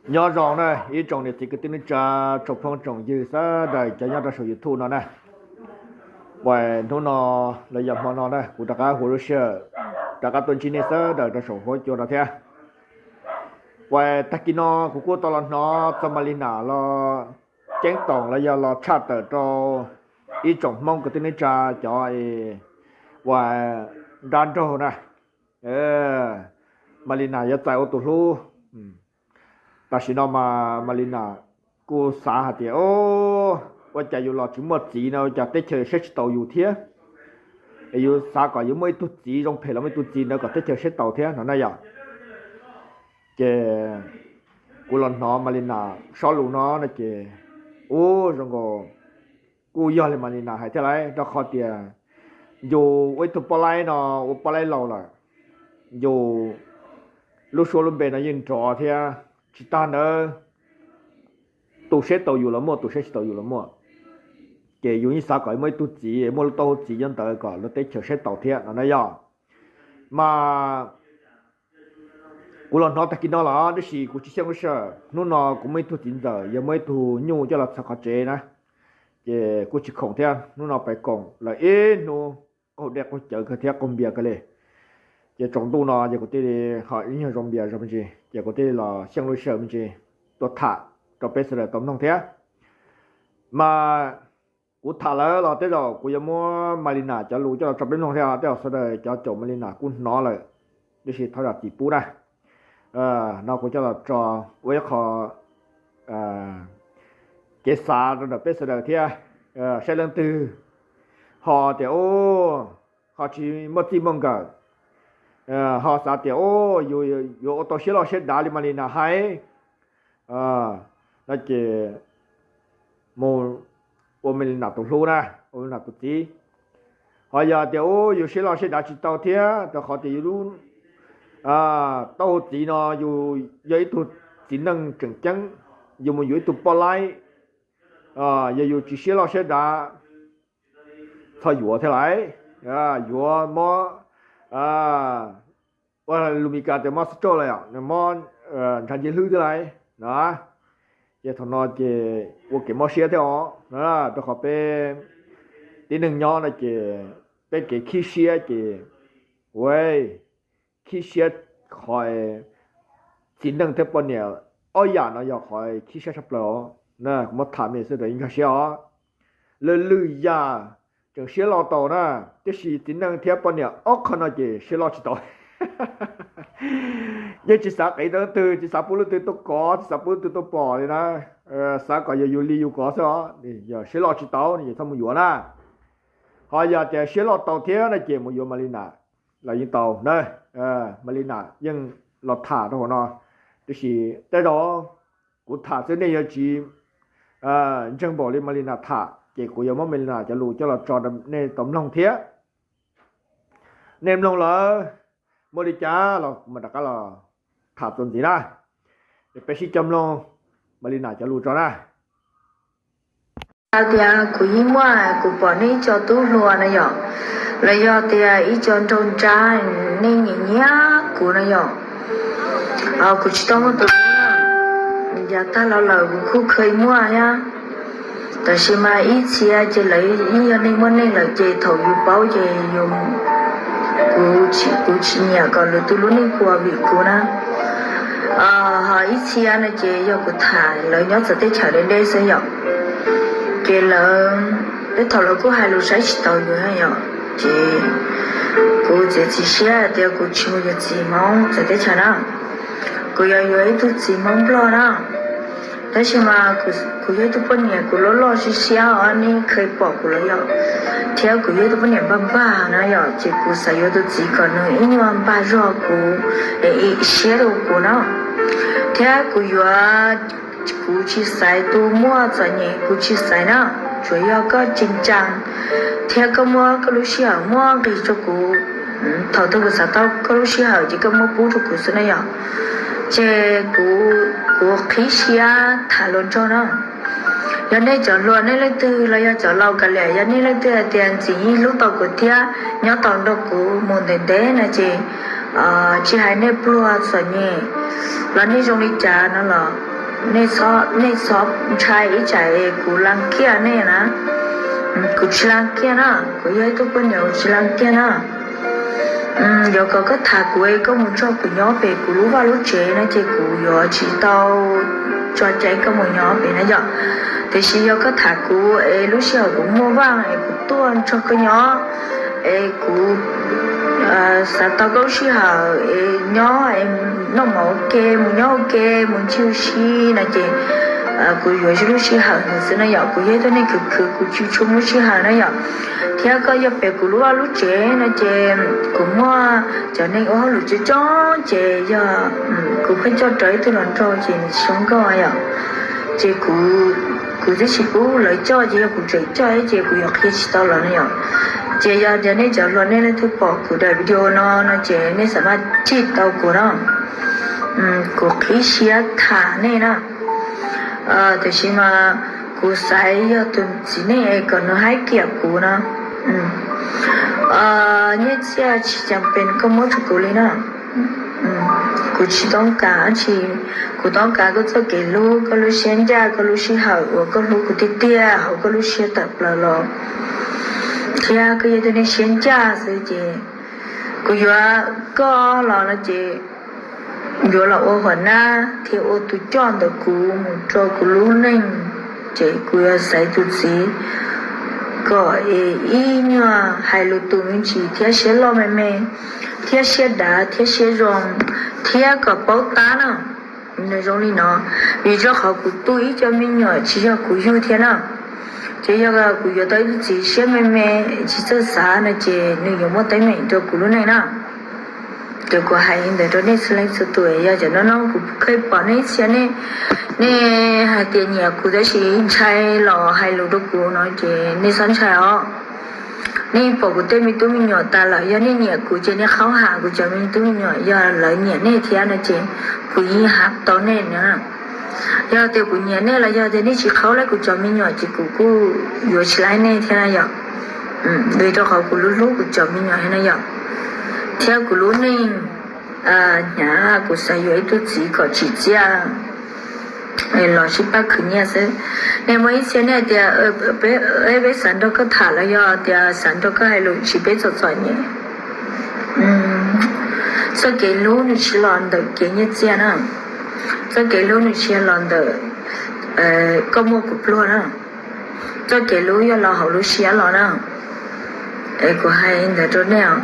Nyob zoo na ib tsoom niam txiv kwv tij neej tsa, tsoom phooj tsoom ywg sawv daws cov nyob rau saum YouTube no na. Hnub no los yog hmo no na kuv rov qab hu lub sij hawm rov qab tuaj ntsib nej sawv daws rau saum huab cua no thiab. Tag kis no kuv kuj tau los hnov txog Malina los ceeb toom los yog los tshaj tawm rau ib tsoom Hmoob kwv tij neej tsa cov uas nrab nraug na. Malina yuav txais ua tus hlub. Tam sim no mas Malina kuj xav hais tias, ua cas yus los tsis muaj txiv no ua cas teb chaws saib tsis taus yus thiab. Yus xav kom yuav muaj ib tug txiv zoo phem los muaj ib tug txiv ntawd kom teb chaws saib taus thiab no na yom. Ces kuv los hnov Malina sob lus no no ces, ub, zoo nkaus kuj yog li Malina hais thiab lauj, rau qhov tias yus ua ib tug poj laib no ua poj laib laus lawm, yus lub suab lub npe no yeej nrov thiab. Tsis tas ntawd, tus saib taus yus los muaj, tus saib tsis taus yus los muaj, ces yus yeej xav kom muaj ib tug txiv, muaj lub taub hau txiv nyob ntawd kom lub teb chaws saib taus thiab no na yom. Mas kuv los hnov tag kis no los tab sis kuv tsis xyeej lub sij hawm. Hnub no kuv muaj ib tug txiv ntxawm yog muaj ib tug nyuj coj los txog qhov tsev na, ces kuj tsis khoom thiab. Hnub no pais koom lawm ib hnub, qaug dej qaug cawv kawg thiab qaug npias kawg li. Ces tsaus ntuj no ces kuv thiaj li ho ib nyuag zoo npias zoo me ntsis, ces kuv thiaj li los xyeej lub sij hawm me ntsis tuaj tham rau peb sawv daws tau mloog thiab. Mas kuv tham lawm los tej zaum kuv yuav muab Malina cov lus coj los tso peb mloog thiab, tej zaum sawv daws cov caum Malina kuj hnov lawm, tiam sis thov zam txim pub na. No kuv coj los tso ua ib qho kev xav rau ntawm peb sawv daws thiab, saib leej twg ho tias ho tsis muaj txij muaj nkawm, ho xav tias yus yuav ua tau siab loj siab dav li Malina hais, no ces mus ua Malina tus hlub na, ua Malina tus txiv. Ho yog tias ub yus siab loj siab dav tsis tau thiab rau qhov tias yus lub taub hau txiv no yus yog ib tug txiv neej tseem ceeb, yus mus yuav ib tug poj laib, yog yus tsis siab loj siab dav, txhob yuav thiab lauj. Yuav mob, ua lus Mis Kas tias mob xab rauj lawm, mob ntshav ncej hlwb thiab lauj no. Ces thaum no ces ua kev mob siab thiab os, rau qhov peb tib neeg nyob no ces peb kev khib siab ces ua khib siab. Qhov txiv neej thiab poj niam ob yam no yog qhov khib siab tshaj plaws os. Kuv muab tham me xwb tas yeej nkag siab os. Lwm lwm yam tseem siab loj tau na, tiam sis txiv neej thiab poj niam ob qho no ces siab loj tsis tau. Yeej tsis xav qiv rau leej twg, tsis xav pub leej twg tuaj kov, tsis xav pub leej twg tuaj pom li na. Xav kom yog yus li yus kov xwb os. Yog siab loj tsis tau no ces txhob mus yuav na. Ho yog tias siab loj tau thiab no ces mus yuav Malina los yeej tau na. Malina yeej los tham rau hauv no, tiam sis tej zaum kuv tham xwb nej yuav tsis ntseeg npaum li Malina tham, ces kuv yuav muab Malina cov lus coj los tso rau nej tau mloog thiab. Nej mloog lawm muaj li cas los kuv mam rov qab los tham txuas ntxiv na. Es peb sib coj mloog Malina cov lus tso na. Tias kuv yeej muaj, kuv pom nej ib co tub hluas na yom, los yog tias ib co nraug nrab, nej nyiam nyiam kuv na yom. Kuv tsis tau muaj tus, yav tag los lawm kuv kuj kheev muaj thiab. Tab sis mas ib txhia ces lawv yeej yog neeg muaj neeg lawm ces thaum yus paub ces yus, kuv tsis nyiam kom lwm tus lub neej puas vim kuv na. Ho ib txhia no ces yog kuv tham lawv nyob txawv teb chaws deb deb xwb yom. Ces lawv, peb thaum lawv kuj hais lus saib tsis taus yus yom, ces kuv txiav txim siab tias kuv tsis mus yuav txiv Hmoob txawv teb chaws na. Kuv yuav yuav ib tug txiv Hmoob Nplog na. Tab sis mas kuv yog ib tug poj niam kuv loj loj siab siab os, nej kheev pom kuv los yom. Thiab kuv yog ib tug poj niam npag npag na yom, ces kuv xav yuav tus txiv kom nws ib nyuag npag zog kuv, siab rau kuv na. Thiab kuv yuav, kuv tsis xaiv tus muaj txom nyem, kuv tsis xaiv na. Tsuas yog koj tseem ceeb thiab koj muab koj lub sij hawm muab nqis rau kuv. Thaum twg kuv xav tau koj lub sij hawm ces koj muab pub rau kuv xwb na yom. Ces kuv, kuv qhib siab tham hluas nraug na. Yog nej cov hluas nej leej twg los yog cov laus kav liam, yog nej leej twg hais tias ntxim yeej hlub tau kuv thiab nyob tau nrog kuv mus ntev ntev no ces tsis hais nej pluag txom nyem los nej zoo li cas no los Nej txhob ntshai ib tsam kuv las kiaj nej na. Kuv tsis las kiaj na, kuv yog ib tug poj niam kuv tsis las kiaj na. Yuav kom koj tham kuv es koj mus nrog kuv nyob pem kuv lub vaj lub tsev no ces kuv yuav tsis tau tso cai koj mus nyob pem na yom. Tiam sis yog koj tham kuv es lub sij hawm kuv muaj vaj es kuv tuaj nrog koj nyob, es kuv xav tau koj lub sij hawm es nyob es noj mov ua ke, mus nyob ua ke, mus ncig ua si no ces kuv yuav lub sij hawm ntawd xwb na yom. Kuv yog ib tug neeg khwv khwv, kuv tsis tshua muaj sij hawm na yom. Thiab koj yog pem kuv lub vaj lub tsev no ces kuv muaj cov neeg ua hauj lwm coob coob ces yog kuv pheej coj raws ib tug los nrog ces nws tsis zoo nkauj yom. Ces kuv, kuv twb tsis pub lawv coj ces yog kuv tseem coj ces kuv yuav qhia tsis tau lawv na yom. Ces yog tias nej cov hluas nej leej twg pom kuv daim video no no ces nej xav maj cim tau kuv na. Kuv qhib siab tham nej na. Tiam sis mas kuv xav yog tus txiv neej es kom nws haib kiam kuv na. Nyiaj txiaj tsis cas pes koj muab rau kuv li na. Kuv tsis toob kas dab tsi, kuv toob kas koj txoj kev hlub, koj lub siab ncaj, koj lub sij hawm uas koj hlub kuv tiag tiag hauv koj lub siab tawm plaws los, thiab koj yog tus neeg siab ncaj xwb ces kuv yuav koj los no ces yuav los ua huam nab thiab ua tus coj ntawm kuv mus rau kuv lub neej. Ces kuv yuav xaiv tus txiv kom es ib nyuag hais lus tus me ntsis thiab siab loj me me thiab siab dav thiab siab zoo thiab kom paub tab na. Nws zoo li no, vim rau qhov kuv tu ib co me nyuam tsis yog kuv yug thiab na. Ces yog kuv yuav tau ib tug txiv siab me me tsis txawj xav no ces nws yuav muaj teeb meem rau kuv lub neej na. Ces kuv hais li ntawd rau nej txhua leej txhua tus, yog cov no no kuv kheev pom nej ib txhia nej, nej hais tias nyiam kuv tab sis ntshai los hais lus rau kuv no ces nej txhob ntshai os. Nej pom kuv tej me tub me nyuam tas lawm, yog nej nyiam kuv ces nej qhaub ham kuv cov me tub me nyuam, yog lawv nyiam nej thiab no ces kuv yeej ham tau nej na. Yog tias kuv nyiam nej los yog tias nej tsis qhaub lawm kuv cov me nyuam ces kuv kuj yuav tsis laib nej thiab na yom. Vim rau qhov kuv hlub hlub kuv cov me nyuam thiab na yom, thiab kuv lub neej hnyav kuv xav yuav ib tug txiv kom tsim txiaj los sib pab khwv nyiaj xwb. Nej muaj ib txhia nej hais tias peb xav nrog koj tham los yog tias xav nrog koj hais lus tsis peb txom txom nyem. Txoj kev hlub nws tsis los ntawm kev nyiaj txiaj na. Txoj kev hlub nws tsis los ntawm koj muaj kuv pluag na. Txoj kev hlub yog los hauv lub siab los na. Es kuv hais ntawd rau nej os.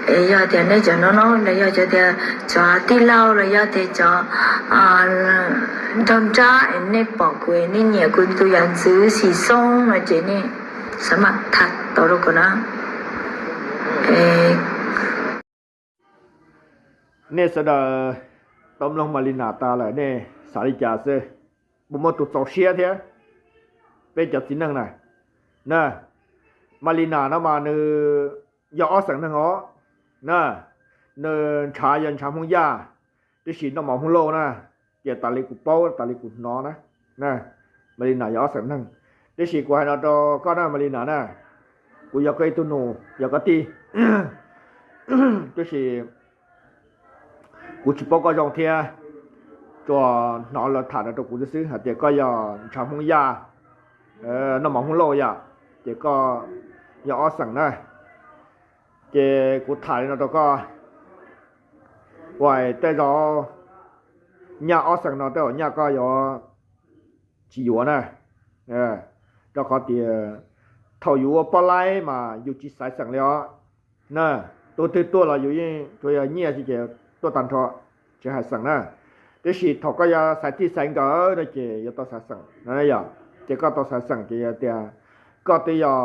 Es yog tias nej cov no no los yog tias cov tij laug los yog tias cov nraug nrab es nej pom kuv es nej nyiam kuv tus yam ntxwv xim xoob no ces nej xav mam tham tau rau kuv na. Nej sawv daws tau mloog Malina tas lawm nej xav li cas xwb? Puas muaj tus txaus siab thiab? Peb cov txiv neej na, na, Malina no mas nws yog ob xeem neeg os na. Nws ntshav yog ntshav Hmoob Yaj, tab sis noj mov Hmoob Lauj na. Ces tas li kuv paub, tas li kuv hnov na, Malina yog ob xeem neeg. Tab sis kuv hais no rau koj na Malina na, kuv yog koj ib tug nus yog koj tij, tab sis kuv tsis paub koj zoo thiab, tsuas hnov lawv tham no rau kuv xwb xwb hais tias koj yog ntshav Hmoob Yaj, noj mov Hmoob Lauj yom, ces koj yog ob xeem na. Ces kuv tham li no rau koj, uas tej zaum nyaj ob xeem no tej zaum nyaj koj yuav tsis yuav na, rau qhov tias thaum yus ua poj laib mas yus tsis xaiv xeem li os na. Tus twg tuaj los yus yeej tsuas yog nyiaj xwb ces tuaj tag nrho, tsis hais xeem na. Tab sis thaum koj yuav xaiv txij xaiv nkawm no ces yuav tau xaiv xeem no yom. Ces koj tau xaiv xeem ces yog tias koj twb yog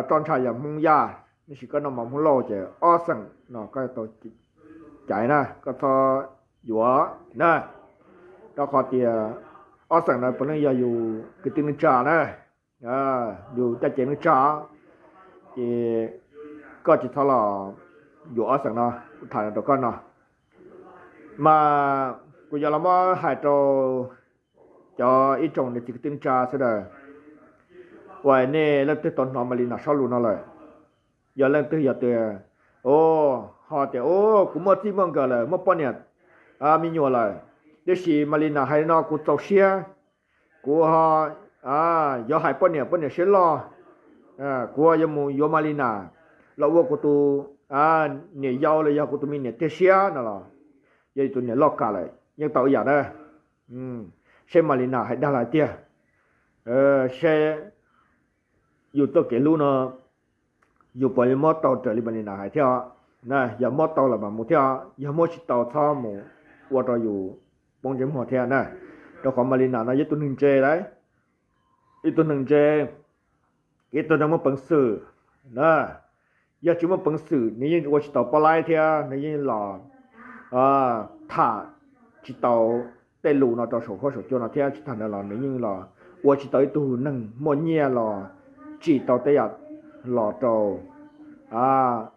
roj ntsha yog Hmoob Yaj, tab sis koj noj mov Hmoob Lauj ces ob xeem no koj tau caiv na, koj txhob yuav na, rau qhov tias ob xeem no puav leej yog yus kwv tij neej tsa na, yus caj ces neej tsa, ces koj tsis txhob los yuav ob xeem no. Kuv tham rau koj no mas kuv yuav los muab hais rau cov ib tsoom niam txiv kwv tij neej tsa sawv daws, uas nej leej twg tau hnov Malina sob lus no lawm, yog leej twg yog tias, o, ho tias, o, kuv muaj txij muaj nkawm lawm, muaj poj niam me nyuam lawm, Tiam sis Malina hais no kuv txaus siab, kuv yuav hais poj niam, poj niam siab loj, kuv yuav mus yuav Malina los ua kuv tus niam yau los yog kuv tus me niam tiag siab no los yog tus niam loj kam lawm yeej tau ib yam na. Seb Malina hais dag los tiag, seb yus txoj kev hlub no yus puas yuav muab tau raws li Malina hais thiab. Yog muab tau los mas mus thiab, yog muab tsis tau txhob mus ua rau yus poob ntsej muag thiab na. Rau qhov Malina no yog ib tug neeg ntse lawm, ib tug neeg ntse, ib tug neeg muaj peev xwm na. Yog tsis muaj peev xwm nws yeej ua tsis tau poj laib thiab nws yeej los tham tsis tau tej lus no rau saum huab saum cua no thiab. Tsis tag ntawd los nws yeej los ua tsis tau ib tug neeg muaj nyiaj los tsim tau tej yam los rau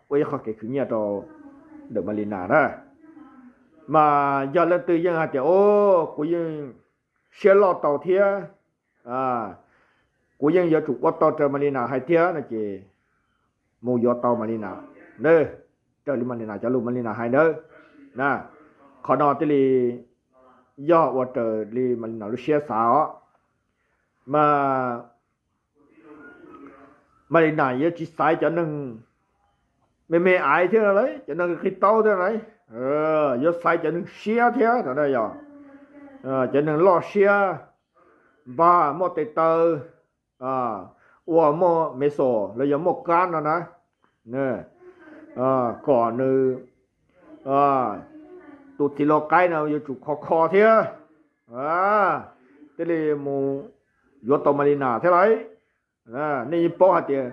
ua ib qho kev khwv nyiaj rau ntawm Malina na. Mas yog leej twg yeej hais tias, o, kuv yeej siab loj tau thiab, kuv yeej yuav tsum ua tau raws Malina hais thiab no ces mus yuav tau Malina, raws li Malina cov lus Malina hais ntawd. Qhov no thiaj li yog ua raws li Malina lub siab xav os. Mas Malina yuav tsis xaiv cov neeg me me aiv thiab lawm, cov neeg qis taub thiab lawm, yuav xaiv cov neeg siab thiab no yog cov neeg loj siab, npag muaj tes taw, ua muaj me xos los yog muaj kab no na, kom nws tus txiv lau qaib no yuav tsum khov kho thiab thiaj li mus yuav tau Malina thiab lauj. Nej yeej paub hais tias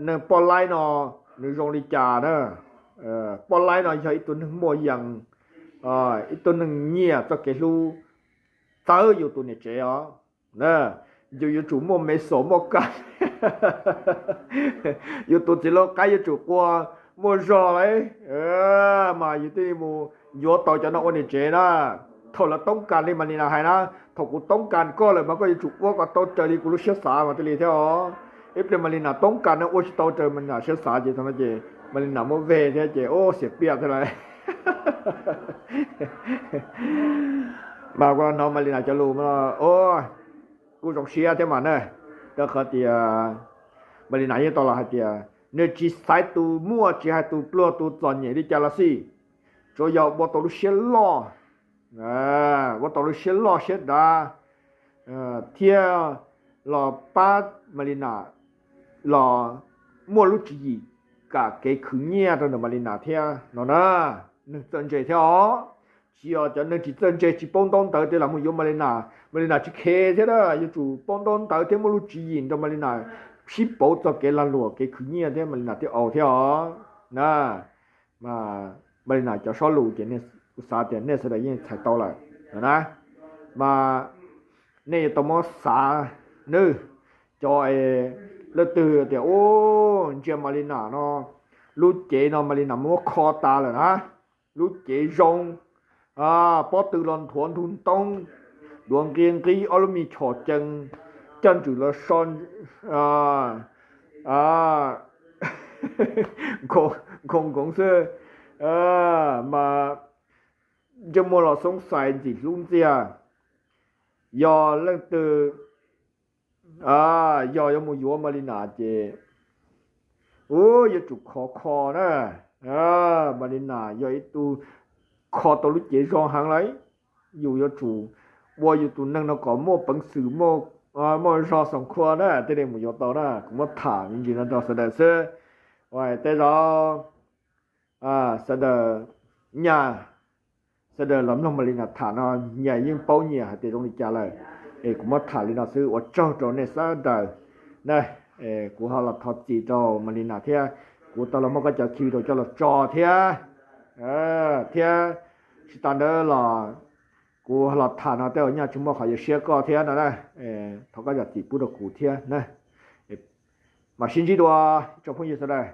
neeg poj laib no nws zoo li cas na. Poj laib no yog ib tug neeg muaj yees, ib tug neeg nyiam txoj kev hlub txawv yus tus niam tsev os. Yus yuav tsum muaj me xos muaj kab, yus tus txiv lau qaib yuav tsum qua muaj zog lauj, mas yus thiaj li mus yuav tau cov no ua niam tsev na. Thaum lawv toob kas li Malina hais na, thaum kuv toob kas koj lawm mas koj yuav tsum ua kom tau raws li kuv lub siab xav mas thiaj li thiab os. Ib pliag Malina toob kas no ua tsis tau raws Malina siab xav ces thaum no ces Malina muab veg thiab ces ua xiam piam thiab lauj. Mas kuv hnov Malina cov lus no kuj zoo siab thiab mas na, rau qhov tias Malina yeej tau los hais tias nws tsis xaiv tus muaj tsis hais tus pluag tus txom nyem li cas los xij, tsuav yog ua tau lub siab loj, ua tau lub siab loj siab dav thiab los pab Malina los muaj lub tswv yim kam kev khwv nyiaj rau ntawm Malina thiab no na. Neeg txawj ntse thiab os, tsis yog cov neeg tsis txawj ntse tsis paub ntaub ntawv tej los mus yuav Malina, Malina tsis khev thiab na, yuav tsum paub ntaub ntawv thiab muaj lub tswv yim rau Malina sib pauv txog kev lag luam kev khwv nyiaj thiab Malina thiaj au thiab os na. Malina cov sob lus ces kuv xav tias nej sawv daws yeej txhais tau lawm na. Mas nej yuav tau muab xav nawb, cov leej twg tias u, ntsia Malina no, lub cev no Malina muab kho tas lawm na, lub cev zoo, pob tw los nthuav ntug ntoob, duav nqi nqib ob lub me chom cees, caj ntswm los so nkoos nkoos xwb, mas ntsej muag los xoob xais ntxim hlub ntxiag. Yog leej twg yog yuav mus yuav Malina ces u, yuav tsum khov kho na. Malina yog ib tug kho tau lub cev zoo heev lawm. Yus yuav tsum ua yus tus neeg no kom muaj peev xwm, muaj zog xoom khua na thiaj li mus yuav tau na. Kuv muab tham me ntsis no rau sawv daws xwb. Tej zaum sawv daws, nyaj sawv daws los mloog Malina tham no, nyaj yeej paub nyias hais tias zoo li cas lawm. Es kuv muab tham li no xwb, ua tsaug rau nej sawv daws na. Kuv ho los thov txim rau Malina thiab, kuv tau los muab koj cov khi rau coj los tso thiab, thiab tsis tas ntawd los kuv los tham no tej zaum nyaj tsis muaj qhov yuav siab koj thiab no na. Thov koj zam txim pub rau kuv thiab na. Mam sib ntsib dua, tsoom phooj ywg sawv daws.